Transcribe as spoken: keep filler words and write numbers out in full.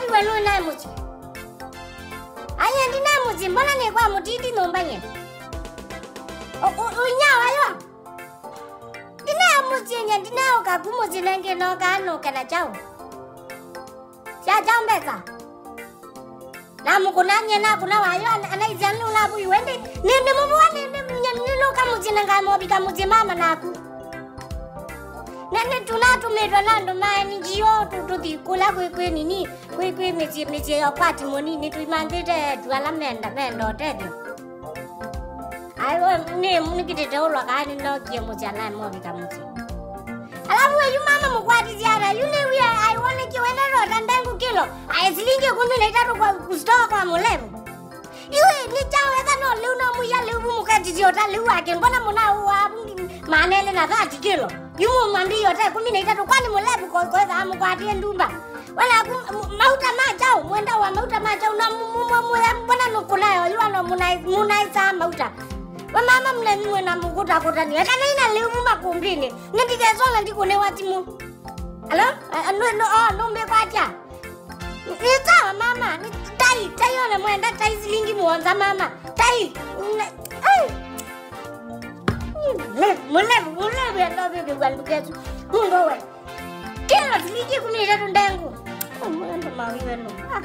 Iwe nũnaĩ mũsyĩ? Aye, ndinaĩ mũsyĩ, mbona nĩ kwa mũtiti nyũmba nye? Ũinya wayo? Ndinaĩ mũsyĩ nye, ndinaĩ ũka ku mũsyĩ nengĩ nokaa nũke na kyaũ? Sya kyaũ mbesa? Namũkũna nye nakũna wayo, anaisya nũnavuiwe ĩndĩ. Nĩndĩmũvũa, nĩnũka mũsyĩ na ngamovika mũsyĩ mama naku. Nĩtũnatũmĩtwe na andũ ma N G O tũthi kũla kwĩ kwĩ nini, kwĩ kwĩ mĩsyĩ, mĩsyĩ ya ũkwati mũnini, tũimantĩte etu ala menda, menda ũtethyo. Ai, we, nĩ, nĩkĩtĩte ũlwa kaa nĩnokie mũsyĩ anaĩ movika mũsyĩ. Alafu we yu mama mũkwatĩsya ata? Yu nĩw'ie aiwonekie wendete ota ndengũ kĩlo, aĩ silingi ĩkũmi na itatũ kwa store kwa mũlevu. Yu nĩ kyaũ eka no lĩu no mũia lĩu vu mũketĩsya ota lĩu wake, mbona mũnaũaa vu maana elĩ na thati kĩlo? Yu mũmwambĩie ota ĩkũmi na itatũ, kwani mũlevu ko-, koethaa mũkwatĩe ndumba? Wanaku mauta ma kyaũ, mwenda wa mauta ma kyaũ, na mumwe mbona nũkũnayo yu ano mũnaĩsaa mauta. Wamama mnenyu mwena mũkũtakũtani, eka naina lĩu mumakumbini, nĩndikesona ndikũnĩwa timũ. Alo? Nũmbĩkwatya? Nĩ sawa mama, nĩ tai, tai ona mwenda tai silingi mũonza mama. Tai. Ai. Mũlevu, mũlevu, mũlevu ya ndobe ndio kwa nduketu. Mungu we. Kĩlo silingi kumi na itatu ndengũ. Mwendo mawiwe no. Ah.